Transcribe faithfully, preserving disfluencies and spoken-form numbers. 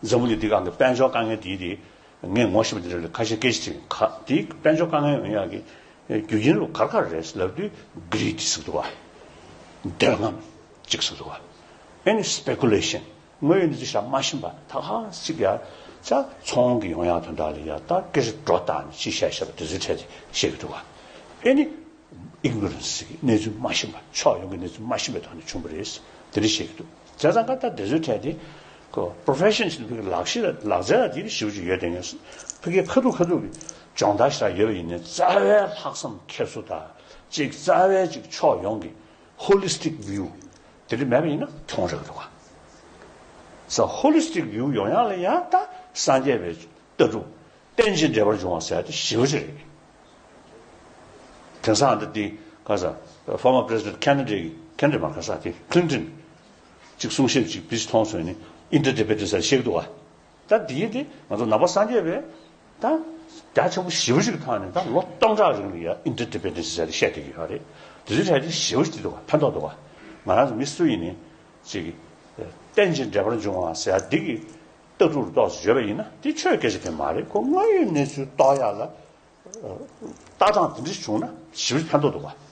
འཛམ་བུ་གླིང་འདི་སྒང་གི་དཔལ་འབྱོར་དཀའ་ངལ་དེ་དེ་ངས་ངོ་ཤེས་པ་དེ་འདྲ་ལ་ཁ་ཤས་སྐད་ཆ་དྲིས་ག་དེ་དཔལ་འབྱོར་དཀའ་ངལ་ཡོང་ཡག་གི་རྒྱུ་རྐྱེན་རུ་ག་རེ་ག་རེ་རེད་ལབ་དུས་greed་ཟེར་གི་འདུག་བ། འདོད་རྔམ་གཅིག་ཟེར་གི་འདུག་བ། ཨེ་ནི་speculation། དངོས་ཡོད་གནས་ཚུལ་བཞག་མ་ཤེས་པ་ད་ག་ཟིག་ཡ། ཅག་ཚོང་གི་ཡོང་ཡག་དོན་དག་ལ་ཡ་ད་སྐད་ཆ་སྒྲོ་བཏགས་ནས་ཅི་བཤད་བཤད་པ་དེ་ཚོའི་གྲས་དེ་བཤད་གི་འདུག་བ། ཨེ་ནི་ignorance་གི་གནས་ཚུལ་མ་ཤེས་པ་ཕྱོགས་ཡོངས་ཀྱི་གནས་ཚུལ་མ་ཤེས་པའི་ཐོག་ནས་བྱུང་བ་རེད། དེ་འདྲ་བཤད་གི་འདུག་བྱས་ཙང་ཀ་ད་དེ་ཚོའི་གྲས་དེ་ཁོ་profession་ཞིག་ཕ་གི་ལག་ཤེས་ལ་ལག་རྩལ་ལ་དེ་ཞེ་པོ་ཅིག་ཡོད་དེ་ངས་ཕ་གི་ཁ་ཐུག་ཁ་ཐུག་གི་སྦྱོང་བརྡར་ཞིག་ཡོད་པ་ཡིན་ནའི་རྩ་བའི་ལྷག་བསམ་འཁྱེར་སོ་ད་ཅིག་རྩ་བའི་ཅིག་ཕྱོགས་ཡོངས་ཀྱི་holistic view་དེ་འདྲ་མེད་པ་ཡིན་ན་གྱོང་རག་གི་འདུག་ག་ས་holistic view་ཡོང་ཡག་ལ་ཡང་ད་སངས་རྒྱས་པའི་ལྟ་གྲུབ་རྟེན་ཅིང་འབྲེལ་པར་འབྱུང་བ་ཟེར་ཡག་དེ་ཞེ་པོ་ཅིག་རེད། དེང་སང་འདི་དེ་ག་ས་former president Kennedy་Kennedy་མ་ག་ས་དེ་Clinton་ཅིག་གསུང་བཤད་ཅིག་བིས་མཐོང་སོང་ནི་interdependence་ཟེར་བཤད་གི་འདུག་ག་ད་དེ་དེ་ང་ཚོ་ནང་པ་སངས་རྒྱས་པའི་ད་རྒྱ་ཆེན་པོ་ཞེ་པོ་ཅིག་ཐང་ནས་ད་ལོ་སྟོང་ཕྲག་རིང་ལ་ཡ་interdependence་ཟེར་ཏེ་བཤད་བསྡད་ཀྱི་ཡོད་རེད། དེ་ཚོའི་གྲས་དེ་ཞེ་པོ་ཅིག་འདུག་ག་ཕན་ཐོགས་འདུག་ག་ང་རང་ཚོ་མི་སུ་ཡིན་ནའི་ཅིག་རྟེན་ཅིང་འབྲེལ་པར་འབྱུང་བ་ཟེར་ཡ་འདི་གི་ལྟ་གྲུབ་ཏོག་ཙམ་ཡོད་པ་ཡིན་ན་དེ་ཆོས་སྐད་ཆ་དེ་མ་རེད། ཁོ་དངོས་ཡོད་གནས་ཚུལ་རྟོགས་ཡག་ལ་ལྟ་སྟངས་དེ་འདྲ་བྱུང་ན་ཞེ་པོ་ཅིག་ཕན་ཐོགས་འདུག་ག